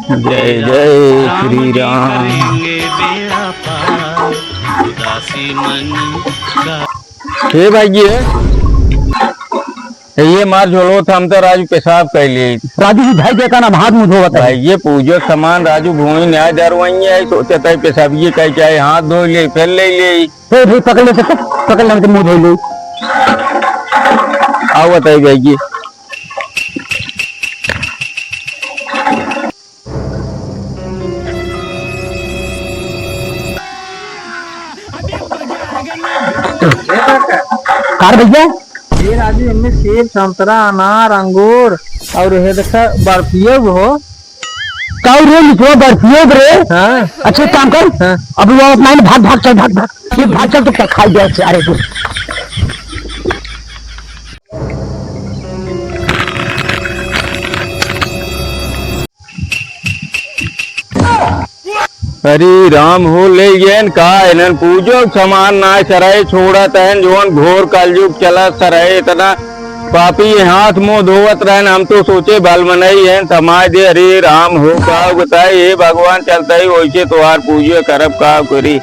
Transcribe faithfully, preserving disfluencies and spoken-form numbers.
जय जय श्री राम। हे भाई जी, ये मार झोलो था, हम तो राजू पेशाब कर लिए। राजू जी, भाई देखा ना, हाथ मुँह धोवत है। भाई, ये पूजो सामान राजू भूमि न्याय दर वही है, सोचता है पेशाब ये कह के आए, हाथ धो ले, फिर ले ले। हे भाई, पकड़ ले, पकड़, पकड़ ले, हम तो मुँह धो ले। आओ बताइए भाई जी। कार भैया? ये राजू, इनमें सेब, संतरा, अनार, अंगूर और ये देखा बर्फियो भी हो। का रे मित्रो, बर्फियो भी रे? हाँ। अच्छा, एक काम कर। हाँ। अब वो अपना भाग, भाग, चल, भाग, भाग। ये भाग, चल, तो क्या खाई दे, अरे तू। अरे राम हो, ले येन का, इनन पूजो सामान ना सराय छोड़त हन, जोन घोर कलयुग चलत सराय, इतना पापी हाथ मुँह धोवत रहन। हम तो सोचे भल मनई हन, समाज दे। अरे राम हो, का बताए, हे भगवान, चलता ही वैसे तोहार पूजो करब, का करी।